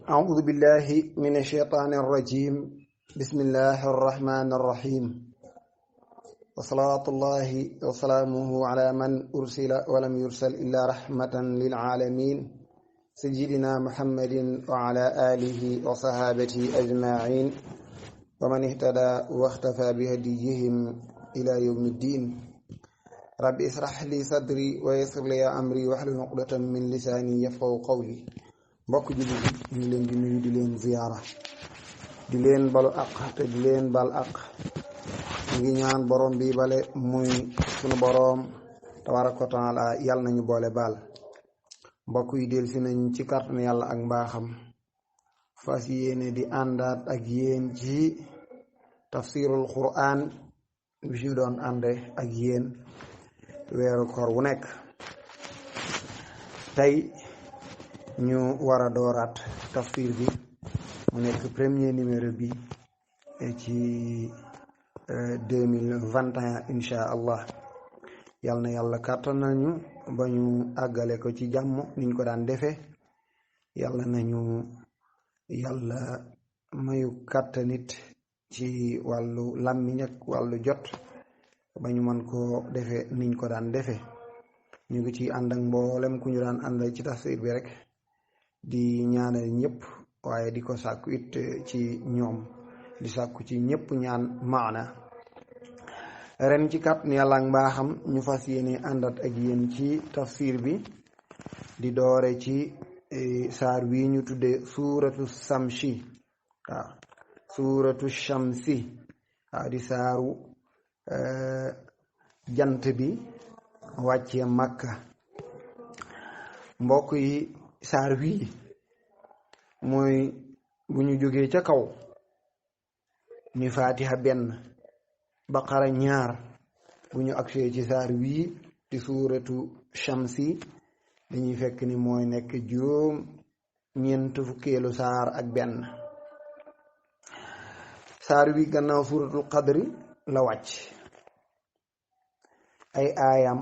أعوذ بالله من الشيطان الرجيم. بسم الله الرحمن الرحيم، وصلاة الله وسلامه على من أرسل ولم يرسل إلا رحمة للعالمين، سيدنا محمد وعلى آله وصحابته أجمعين ومن اهتدى واختفى بهديهم إلى يوم الدين. رب اشرح لي صدري ويسر لي أمري واحلل عقدة من لساني يفقهوا قولي. mbokk jullit yi ñu leen di nuyu di leen ziyaara di leen balu àq te di leen bal àq. ñu ngi ñaan borom bi bale muy sunu boroom tabaraka wa taala yàlla nañu boole baal. mbokk yi del si nañ ci kàttan yàlla ak mbaaxam fas yéene di àndaat ak yéen ci tafsirul quran bi ñu doon ànde ak yéen weeru koor wu nekk. tey ñu war a dooraat tafsir bi mu nekk premier numéro bi ci 2021 insha allah. yal na yàlla kàttan nañu ba ñu àggale ko ci jàmm niñ ko daan defee. yàlla nañu yàlla mayu kàttanit ci wàllu làmmiñ ak wàllu jot ba ñu mën koo defee niñ ko daan defee. ñu ngi ci ànd ak mboolem ku ñu daan àndal ci tafsir bi rek di ñaanal ñëpp, waaye di ko sàkku it ci ñoom, di sàkku ci ñëpp ñaan maana. ren ci kàttan yàlla ak mbaaxam ñu fas yéene àndat ak yéen ci tafsir bi di doore ci saar wi ñu tudde suuratu samsi. waaw suuratu shamsi, waaw di saaru jant bi wàccee Makka. mbokk yi, saar wii mooy bu ñu jógee ca kaw ni fatiha benn baqara ñaar, bu ñu agsee ci saar wii di suuratu shamsi dañuy fekk ni mooy nekk juróom ñeent fukkeelu saar ak benn. saar wi gannaaw suuratul qadri la wàcc. ay aayam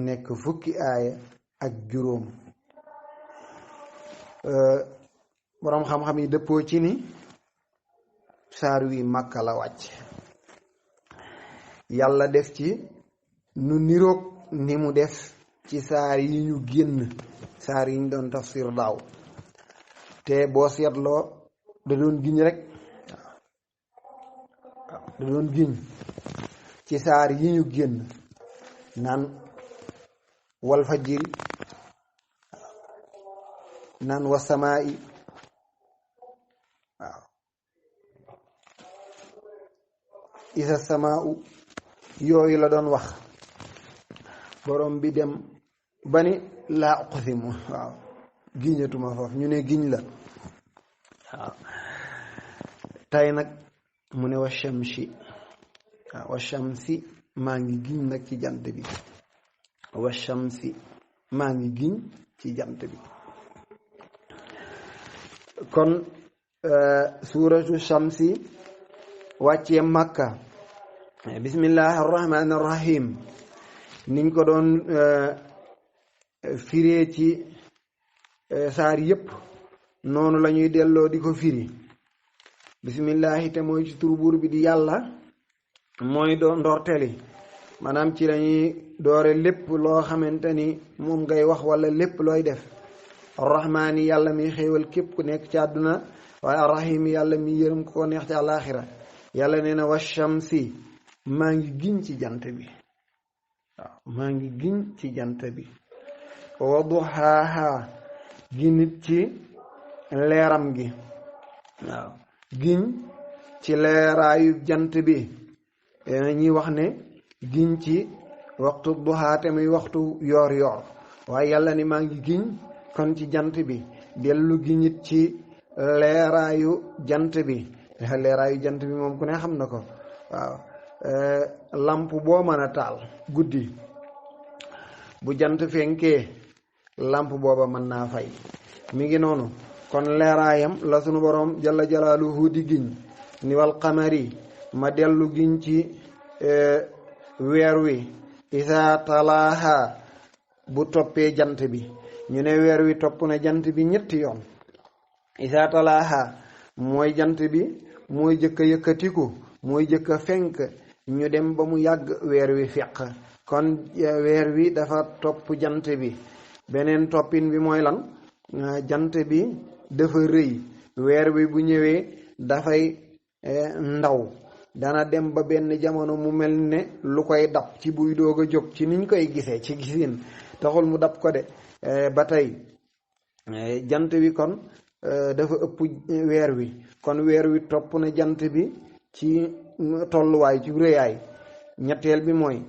nekk fukki aaya ak juróom. boroom xam-xam yi dëppoo ci ni saar wi Makka la wàcc. yàlla def ci nu niroog ni mu def ci saar yi ñu génn, saar yi ñu doon tafsir daaw. te boo seetloo da doon giñ rek, da doon giñ ci saar yi ñu génn naan wal fajiri, naan wa samaa'i, waaw isa samaa'u, yooyu la doon wax. borom bi dem ba ni laa uqsimu, waaw giñatuma foofu, ñu ne giñ la. waaw tey nag mu ne wa shamsi, waaw wa shamsi, maa ngi giñ nag ci jant bi. wa shamsi, maa ngi giñ ci jant bi. kon suuratu shamsi wàccee Makka. bismillahi arrahmani arrahim niñ ko doon firee ci saar yépp noonu la ñuy delloo di ko firi. bismillahi te mooy ci turu buur bi di yàlla, mooy ndorteli, maanaam ci lañuy doore lépp loo xamante ni moom ngay wax wala lépp looy def. arrahmaani, yàlla mi xéewal képp ku nekk ci àdduna, waaye arrahim, yàlla mi yërëm ko neex ci àllaaxira. yàlla nee na wa shamsi, maa ngi giñ ci jant bi. waaw maa ngi giñ ci jant bi. wa duhaaha, ginit ci leeram gi. waaw giñ ci leeraayu jant bi. ñuy wax ne giñ ci waxtu duhaa te muy waxtu yoor yoor, waaye yàlla ni maa ngi giñ kon ci jant bi. dellu giñit ci leeraayu jant bi. leeraayu jant bi moom ku ne xam na ko. waaw lamp boo mën a taal guddi, bu jant fenkee lamp booba mën naa fay. mi ngi noonu. kon leeraayam la sunu borom jalla jalaaluhu di giñ ni wal qamari, ma dellu giñ ci weer wi isa talaaha, bu toppee jant bi. ñu ne weer wi topp na jant bi ñetti yoon. isaa talaaha mooy jant bi mooy jëkk a yëkkatiku mooy jëkk a fenk ñu dem ba mu yàgg weer wi feq kon weer wi dafa topp jant bi beneen toppin bi mooy lan jant bi dafa rëy weer wi bu ñëwee dafay ndaw dana dem ba benn jamono mu mel ne lu koy dab ci buy doog a jóg ci niñ koy gisee ci gisin taxul mu dab ko de ba tey jant bi kon dafa ëpp weer wi kon weer wi topp na jant bi ci tolluwaay ci rëyaay ñetteel bi mooy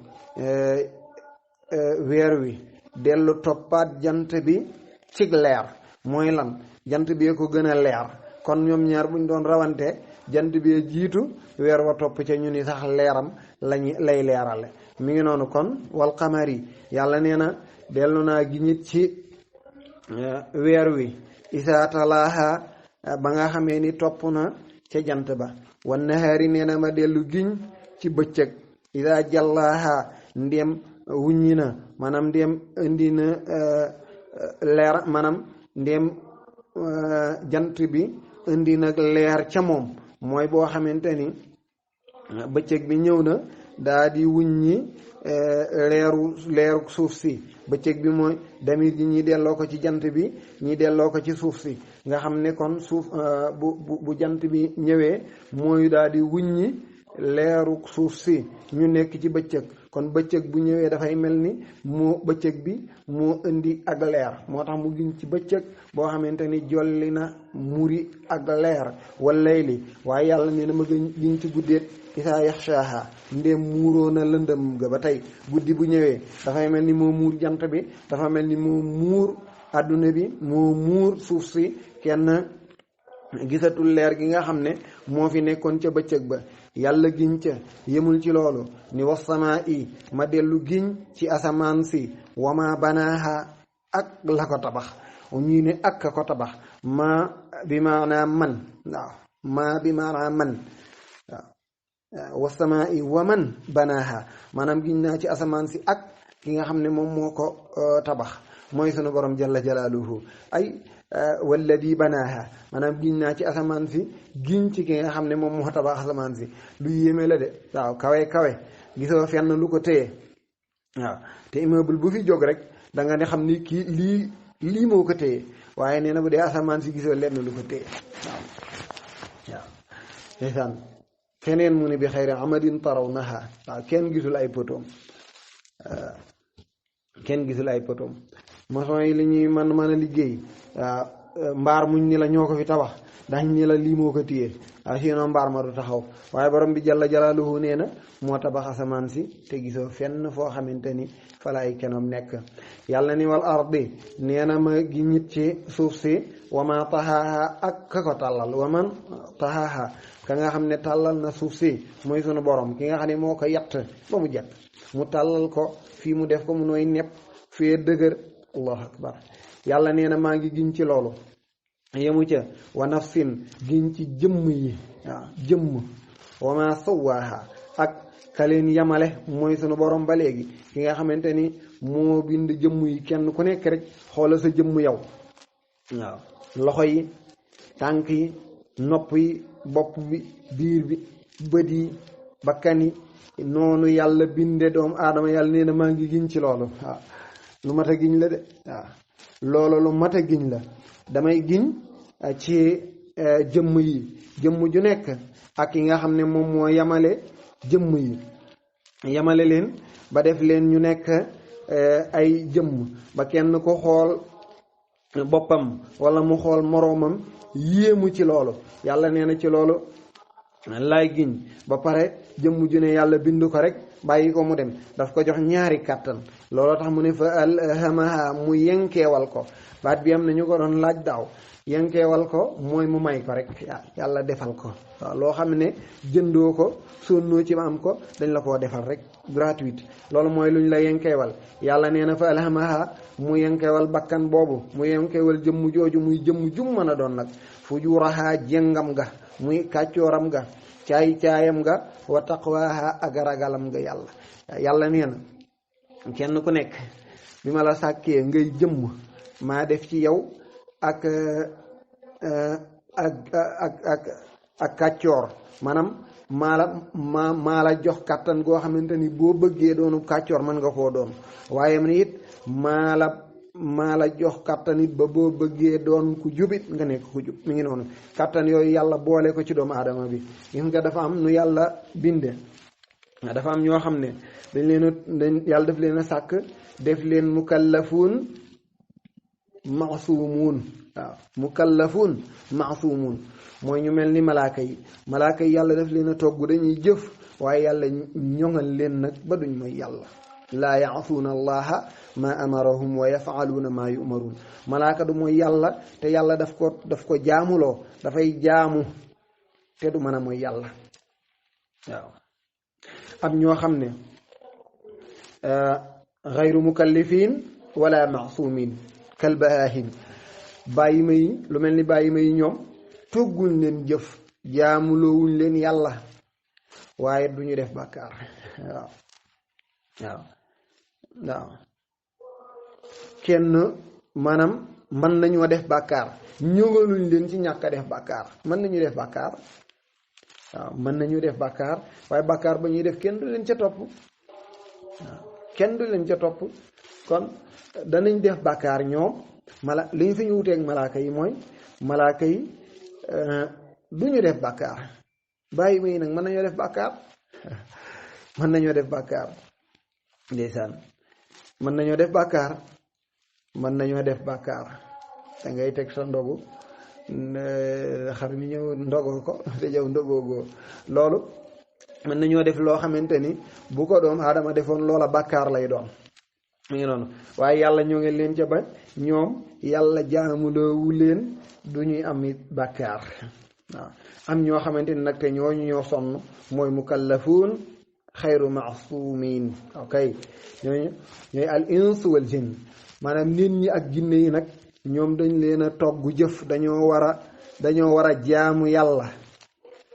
weer wi dellu toppaat jant bi ci leer mooy lan jant bi ko gën a leer kon ñoom ñaar buñ doon rawante jant bi jiitu weer wa topp ca ñu ni sax leeram lay leerale mi ngi noonu kon wal qamari yàlla nee na dellu naa giñit ci weer wi isaa talaaha ba nga xamee ni topp na ca jant ba wan nahaari nee na ma dellu giñ ci bëccëg isaa jallaaha ndéem wuññi na maanaam ndéem indi na leer maanaam ndéem jant bi indi nag leer ca moom mooy boo xamante ni bëccëg bi ñëw na daa di wuññi leeru suuf si bëccëg bi mooy damir ji ñi delloo ko ci jant bi ñi delloo ko ci suuf si nga xam ne kon suuf bu jant bi ñëwee mooy daa di wuññi leeru suuf si ñu nekk ci bëccëg kon bëccëg bu ñëwee dafay mel ni moo bëccëg bi moo indi ak leer moo tax mu giñ ci bëccëg boo xamante ni jolli na muri ak leer wallayli waaye yàlla nee na ma giñ ci guddeet isaa yaxshaaha ndéem muuroo na lëndëm ga ba tey guddi bu ñëwee dafay mel ni moo muur jant bi dafa mel ni moo muur adduna bi moo muur suuf si kenn gisatul leer gi nga xam ne moo fi nekkoon ca bëccëg ba yàlla giñ ca yemul ci loolu ni wasamaa i ma dellu giñ ci asamaan si wama banaaha ak la ko tabax ñii ne ak ka ko tabax ma bi maanaa man waaw ma bi maanaa man waaw wasamaa i waman banaaha maanaam giñ naa ci asamaan si ak ki nga xam ne moom moo ko tabax mooy sunu borom jalla jalaaluhu ay walladi banaaha maanaam giñ naa ci asamaan si giñ ci ki nga xam ne moom moo tabax asamaan si lu yéeme la de waaw kawe gisoo fenn lu ko téye waaw te immeuble bu fi jóg rek da nga ne xam ni kii lii moo ko téye waaye nee na bu dee asamaan si gisoo lenn lu ko téye waaw ndeysaan feneen mu ne bi xayri amadin tarawnaha waaw kenn gisul ay potoom kenn gisul ay potoom maçon yi li ñuy mën a liggéey waaw mbaar muñ ni la ñoo ko fi tabax dañ ni la lii moo ko téye waaw sinon mbaar ma du taxaw waaye borom bi jalla jalaaluhu nee na moo tabax asamaan si te gisoo fenn foo xamante ni fa la ay kenoom nekk yàlla ni wal ardi nee na ma gi ñit ci suuf si wama taxaaha ak ka ko tàllal waman taxaaha ka nga xam ne tàllal na suuf si mooy sunu borom ki nga xam ne moo ko yatt ba mu jekk mu tàllal ko fii mu def ko mu nooy nepp fee dëgër allahu akbar yàlla nee na maa ngi giñ ci loolu yemu ca wa nafsin giñ ci jëmm yi waaw jëmm wama sawaaha ak ka leen yamale mooy sunu borom ba léegi ki nga xamante ni moo bind jëmm yi kenn ku nekk rek xoola sa jëmm yow waaw loxo yi tànk yi nopp yi bopp bi biir bi bët yi bakkan yi noonu yàlla binde doomu aadama yàlla nee na maa ngi giñ ci loolu waaw lu mat a giñ la de waaw loolu lu mat a giñ la damay giñ ci jëmm yi jëmm ju nekk ak yi nga xam ne moom moo yamale jëmm yi yamale leen ba def leen ñu nekk ay jëmm ba kenn ko xool boppam wala mu xool moroomam yéemu ci loolu yàlla nee na ci loolu laay giñ ba pare jëmm ju ne yàlla bind ko rek bàyyi ko mu dem daf ko jox ñaari kàttan looloo tax mu ne fa alhamaha mu yenkeewal ko baat bi am na ñu ko doon laaj daaw yenkeewal ko mooy mu may ko rek yàlla defal ko waaw loo xam ne jëndoo ko sonnoo ci ma am ko dañ la koo defal rek gratuite loolu mooy luñ la yenkeewal yàlla nee na fa alhamaha mu yenkeewal bakkan boobu mu yenkeewal jëmm jooju muy jëmm jum mën a doon nag fujuraha jëngam ga muy kàccooram ga caayam nga wa taqwaha ak ragalam nga yàlla nee na kenn ku nekk bi ma la sàkkee ngay jëmm maa def ci yow ak ak kàccoor maanaam maa la jox kàttan goo xamante ni boo bëggee doonu kàccoor mën nga koo doon waaye man it maa la jox kàttan it ba boo bëggee doon ku jubit nga nekk ku jub mi ngi noonu kàttan yooyu yàlla boole ko ci doomu aadama bi gis nga dafa am nu yàlla binde dafa am ñoo xam ne yàlla daf leen a sàkk def leen mukallafuun maasuumuun waaw mukallafuun maasuumuun mooy ñu mel ni malaaka yi yàlla daf leen a togg dañuy jëf waaye yàlla ñoŋal leen nag ba duñ mooy yàlla laa yaasuuna allaha ma amarahum wa yafaaluuna maa yumaruun malaaka du mooy yàlla te yàlla daf ko jaamuloo dafay jaamu te du mën a mooy yàlla waaw am ñoo xam ne xayru mukallifin wala maasumin kal bahaahim bàyyi ma yi lu mel ni bàyyi ma yi ñoom togguñ leen jëf jaamuloowuñ leen yàlla waaye du ñu def bàkkaar waaw kenn maanaam mën nañoo def bàkkaar ñëgaluñ leen ci ñàkk a def bàkkaar mën nañu def bàkkaar waaw mën nañu def bàkkaar waaye bàkkaar ba ñuy def kenn du leen ca topp waaw kenn du leen ca topp kon danañ def bàkkaar ñoom li ñu fi ñu wuteeg malaaka yi mooy malaaka yi du ñu def bàkkaar bàyyi may nag mën nañoo def bàkkaar mën nañoo def bàkkaar ndeysaan mën nañoo def bàkkaar da ngay teg sa ndogu xar mi ñëw ndogoo ko te jaw ndogoogoo loolu mën nañoo def loo xamante ni bu ko doom aadama defoon loola bàkkaar lay doon mu ngi noonu waaye yàlla ñoo ngi leen ca ba ñoom yàlla jaamuloowu leen du ñuy am it bàkkaar waaw am ñoo xamante ni nag te ñooñu ñoo sonn mooy mukallafuun xayru maasumin ok ñooy al ins wal jinn maanaam nit ñi ak jinne yi nag ñoom dañ leen a togg jëf dañoo war a jaamu yàlla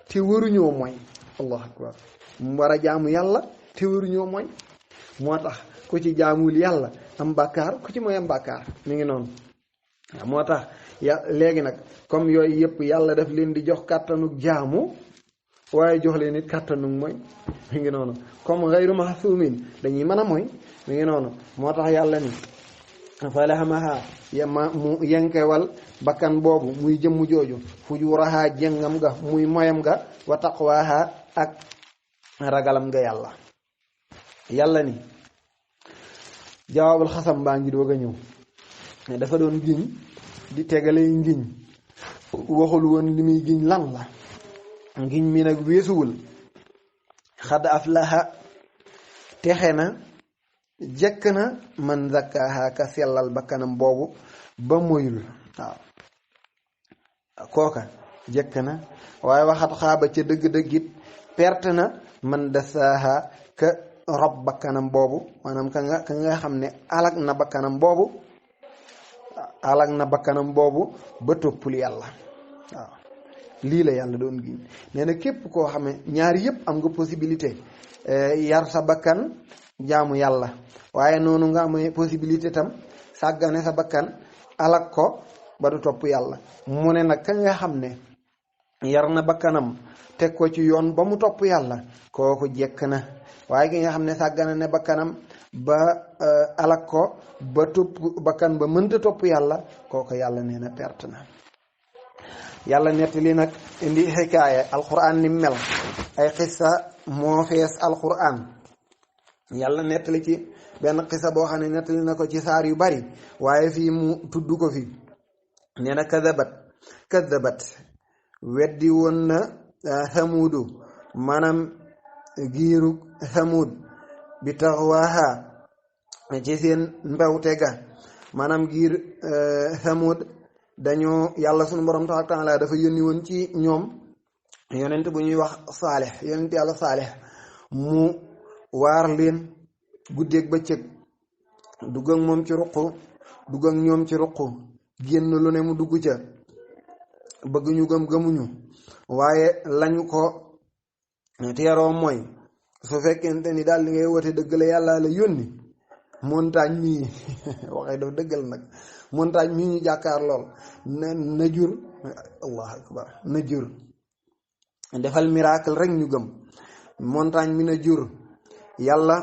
te waruñoo mooy allahu akbar mu war a jaamu yàlla te waruñoo mooy moo tax ku ci jaamul yàlla am bàkkaar ku ci mooy am bàkkaar mi ngi noonu waaw moo tax léegi nag comme yooyu yëpp yàlla daf leen di jox kàttanug jaamu waaye jox leen it kàttanug mooy mi ngi noonu comme xayru mahsumin dañuy mën a mooy mi ngi noonu moo tax yàlla ni falahamaha mu yenkewal bakkan boobu muy jëmm jooju fujuraha jëngam ga muy moyam ga wa taqwaha ak ragalam nga yàlla ni jawaabul xasam baa ngi doog a ñëw dafa doon giñ di tegalay ngiñ waxul woon li muy giñ lan la ngiñ mi nag weesuwul xad aflaha texe na jekk na man zakkaha ka sellal bakkanam boobu ba moyul waaw kooka jekk na waaye waxat xaaba ca dëgg-dëggit perte na man dasaaha ka rob bakkanam boobu maanaam ka nga xam ne alag na bakkanam boobu ba toppul yàlla waaw lii la yàlla doon giñ nee na képp koo xam ne ñaari yëpp am nga possibilité yar sa bakkan jaamu yàlla waaye noonu nga amee possibilité tam sàggane sa bakkan alag ko ba du topp yàlla mu ne nag ka nga xam ne yar na bakkanam teg ko ci yoon ba mu topp yàlla kooku jekk na waaye ki nga xam ne sàggane ne bakkanam ba alag ko ba topp bakkan ba mënta topp yàlla kooku yàlla nee na perte na yàlla nettali nag indi xikaaya alquran ni mel ay xissa moo fees alquran yàlla nettali ci benn xissa boo xam ne nettali na ko ci saar yu bari waaye fii mu tudd ko fi nee na kadabat weddi woon na samuudu maanaam giiru samuud bi taxawaaha ci seen mbewte ga maanaam giir samuud dañoo yàlla sunu borom taala dafa yónni woon ci ñoom yonent bu ñuy wax saalix yonent yàlla saalix mu waar leen guddeeg bëccëg dugg ak moom ci ruq dugg ak ñoom ci ruq génn lu ne mu dugg ca bëgg ñu gëmuñu waaye lañu ko teeroo mooy su fekkente ni daal li ngay wote dëgg la yàlla la yónni montagne mii waxee daf dëggal nag montagne mii ñu jàkkaar lool na jur allahu akbar na jur defal miracle rek ñu gëm montagne mi na jur yàlla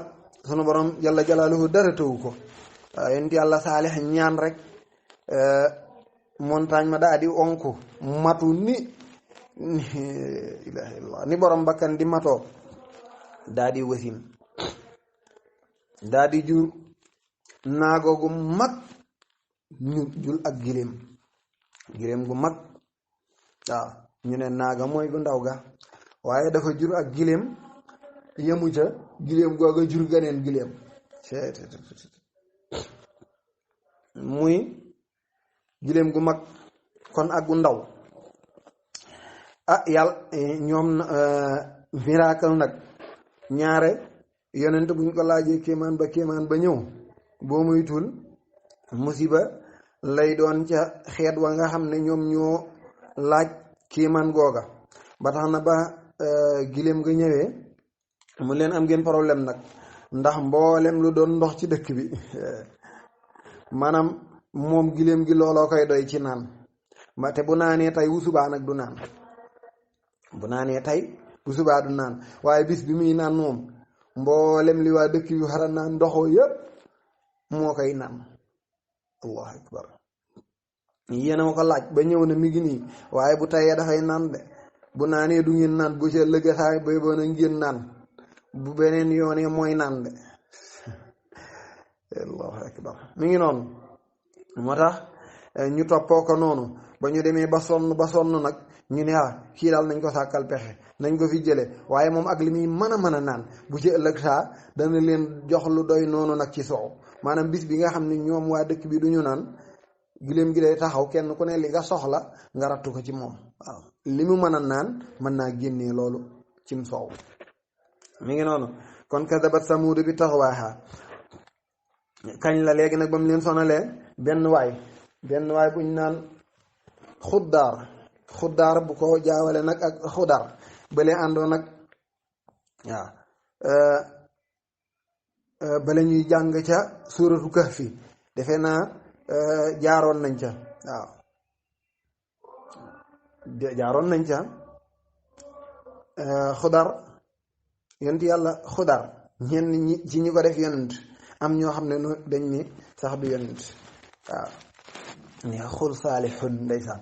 sunu borom yàlla jalaaluhu dara tëwu ko yonent yàlla saalix ñaan rek montagne ma daa di onku matu ni ilaha illallah ni borom bakkan di matoo daa di wasin daa di jur naago gu mag ñu jul ak giléem gu mag waaw ñu ne naaga mooy gu ndaw ga waaye dafa jur ak giléem yemu ca giléem googa jur ganeen giléem muy giléem gu mag kon ak gu ndaw yàlla ñoom miracle nag ñaare yonent buñ ko laajee kéemaan ba ñëw boo muy tul musiba lay doon ca xeet wa nga xam ne ñoom ñoo laaj kéemaan googa ba tax na ba giléem nga ñëwee mu leen am ngeen problème nag ndax mboolem lu doon ndox ci dëkk bi maanaam moom giléem gi looloo koy doy ci naan te bu naanee tey wu subaa nag du naan bu naanee tey bu subaa du naan waaye bis bi muy naan moom mboolem li waa dëkk bi war a naan ndoxoo yëpp moo koy naan allahu akbar yéen a ma ko laaj ba ñëw na mi ngi nii waaye bu tayee dafay naan de bu naanee du ngeen naan bu ca lëgësaay bay ba na ngeen naan bu beneen yoonee mooy naan de allahu akbar mi ngi noonu moo tax ñu toppoo ko noonu ba ñu demee ba sonn nag ñu ne kii daal nañ ko sàkkal pexe nañ ko fi jële waaye moom ak li muy mën a naan bu ci ëllëg saa dana leen jox lu doy noonu nag ci soow maanaam bis bi nga xam ne ñoom waa dëkk bi duñu naan giléem gi day taxaw kenn ku ne li nga soxla nga rattu ko ci moom waaw li mu mën a naan mën naa génnee loolu cim soow mi ngi noonu kon kadabat samuud bi taxawaaha kañ la léegi nag ba mu leen sonalee benn waay buñ naan xuddaar bu ko jaawale nag ak xudar bale àndoo nag waaw bale ñuy jàng ca suuratu kahfi defe naa jaaroon nañ ca waaw jaaroon nañ ca xudar yonent yàlla xudar ñenn ñi ci ñi ko def yonent am ñoo xam ne dañ ni sax du yonent waaw ni xul saalihun ndeysaan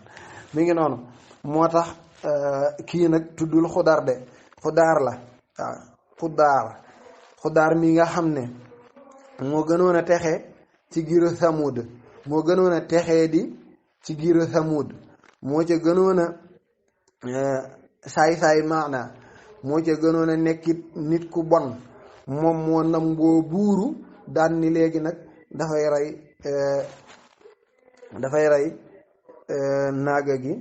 mi ngi noonu moo tax kii nag tuddul xudar de xudaar la waaw xudaar mi nga xam ne moo gënoon a texe ci giiru Samud moo gënoon a texee di ci giiru Samud moo ca gënoon a saay-saay maana moo ca gënoon a nekkit nit ku bon moom moo namboo buuru daan ni léegi nag dafay rey naaga gi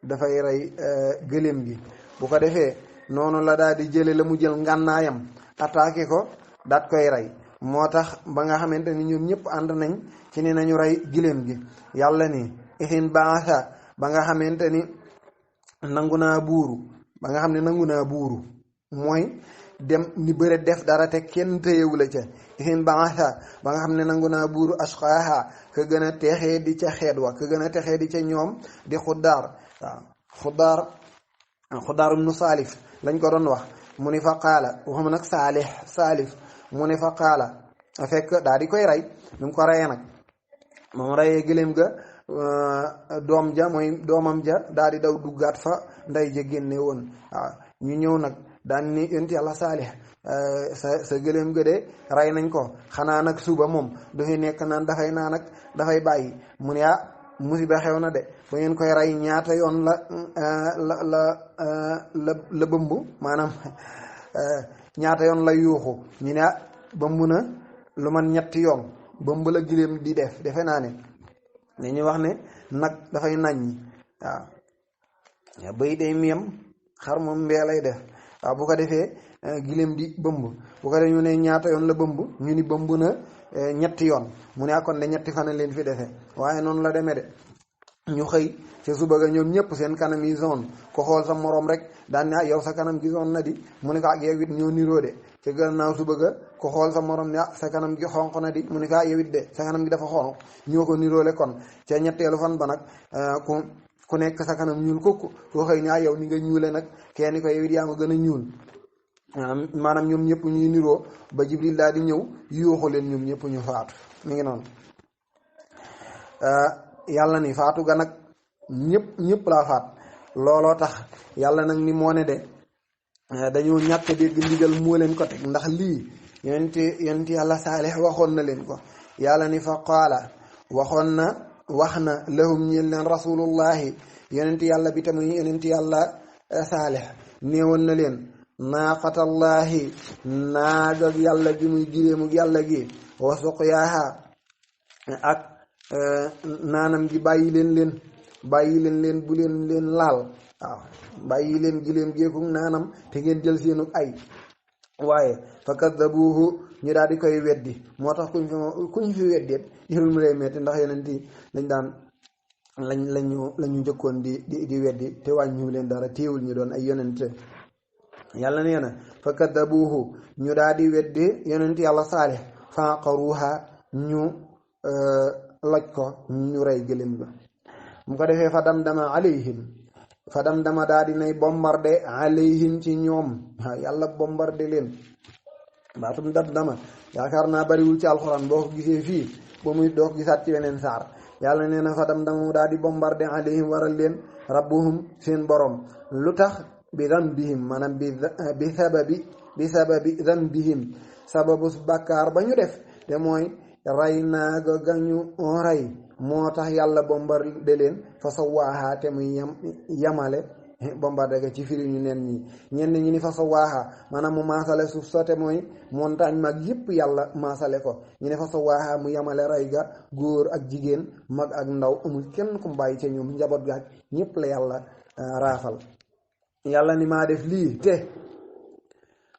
dafay rey gëléem gi bu ko defee noonu la daal di jële la mu jël ngànnaayam attaqué ko daat koy rey moo tax ba nga xamante ni ñoom ñëpp ànd nañ ci ni nañu rey giléem gi yàlla ni ixin baasa ba nga xamante ni nangu naa buuru mooy dem ni bëre def dara te kenn téyewu la ca ixin baasa ba nga xam ne nangu naa buuru asqaaha ka gën a texee di ca xeet wa ka gën a texee di ca ñoom di xuddaar waaw xuddaar ibnu saalif lañ ko doon wax mu ni fa qaala waxuma nag saalif mu ne fa qaala fekk daal di koy rey bi mu ko reyee nag moom reyee gëléem ga doom ja mooy doomam ja daal di daw duggaat fa nday ja génne woon waaw ñu ñëw nag daan ni yonent yàlla saalix sa gëléem ga de rey nañ ko xanaa nag suba moom du fi nekk naan dafay bàyyi mu ne musiba xew na de ba ngeen koy rey ñaata yoon la bëmb maanaam ñaata yoon la yuuxu ñu ne bëmb na lu man ñetti yoon bëmb la giléem di defe naa ne dañuy wax ne nag dafay naññi waaw bëy day miyam xar moom mbee lay def waaw bu ko defee giléem di bëmb bu ko defee ñu ne ñaata yoon la bëmb ñu ni bëmb na ñetti yoon mu ne kon de ñetti fan leen fi defee waaye noonu la demee de ñu xëy ca suba ga ñoom ñëpp seen kanam yi zone ko xool sa moroom rek daan ne yow sa kanam gi zone na di mu ne ko ak yow it ñoo niroo de ca gannaaw suba ga ko xool sa moroom ne sa kanam gi xonq na di mu ne ko yow it de sa kanam gi dafa xonq ñoo ko niroole kon ca ñetteelu fan ba nag ku ku nekk sa kanam ñuul kooku koo xëy ni yow ni nga ñuule nag kenn ko yow it yaa ma gën a ñuul maanaam ñoom ñëpp ñuy niroo ba Jibril daal di ñëw yuuxu leen ñoom ñëpp ñu faatu mi ngi noonu yàlla ni faatu ga nag ñëpp laa faat looloo tax yàlla nag ni moo ne de dañoo ñàkk dégg ndigal moo leen ko teg ndax lii yonent yàlla Saalix waxoon na leen ko yàlla ni fa qaala wax na lahum ñeel leen rasulullahi yonent yàlla bi tamit yonent yàlla Saalix néewoon na leen naaqatallahi naaga yàlla gi muy giléemug yàlla gi wa suqyaaha ak naanam gi bàyyi leen bu leen laal waaw bàyyi leen giléem géekug naanam te ngeen jël seenug ay waaye fa kaddabuuhu ñu daal di koy weddi moo tax kuñ fi weddeet yërul mu lay metti ndax yeneen yi dañ daan lañu njëkkoon di weddi te wàññiwu leen dara téewul ñu doon ay yonente yàlla nee na fa kaddabuuhu ñu daal di weddi yonent yàlla Saalix fa aqaruuha ñu loj ko ñu rey gëléem ga mu ko defee fa damdama daal di nay bombardé alayhim ci ñoom yàlla bombardé leen baatum damdama yaakaar naa bariwul ci alxuraan boo ko gisee fii ba muy doo ko gisaat ci weneen saar yàlla nee na fa damdama mu daal di bombardé alayhim waral leen rabbuhum seen borom lu tax bi dambihim maanaam bi sababi dambihim sababu bàkkaar ba ñu def te mooy rey naaga gañu rey moo tax yàlla bombardé leen fa sawaaha te muy yamale bombardé ga ci firi ñu nen ñi ñenn ñi ni fa sawaaha maanaam mu maasale suuf sote mooy montagne mag yépp yàlla maasale ko ñu ne fa sawaaha mu yamale rey ga góor ak jigéen mag ak ndaw amul kenn ku bàyyi ca ñoom njaboot gaak ñépp la yàlla raafal yàlla ni maa def lii te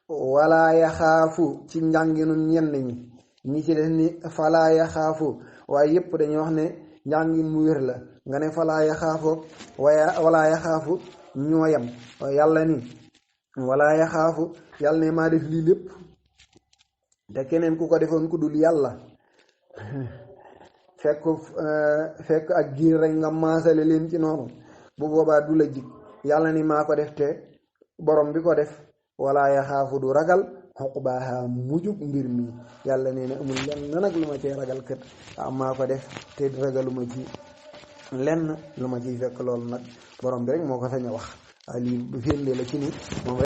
wala yaxaafu ci njànginu ñenn ñi ci def ni falaa yaxaafu waaye yépp dañuy wax ne njàngin mu wér la nga ne falaa yaxaafu wala yaxaafu ñoo yem yàlla ni wala yaxaafu yàlla ne maa def lii lépp te keneen ku ko defoon ku dul yàlla fekk ak giir rek nga maasale leen ci noonu bu boobaa du la jig yàlla ni maa ko def te borom bi ko def wala yaxaafu du ragal xuqbaaha mujub mbir mi yàlla nee na amul lenn nag lu ma cee ragal kët maa ko def te ragaluma ci lenn lu ma ciy fekk loolu nag borom bi rek moo ko sañ a wax lii firnde la ci ni moom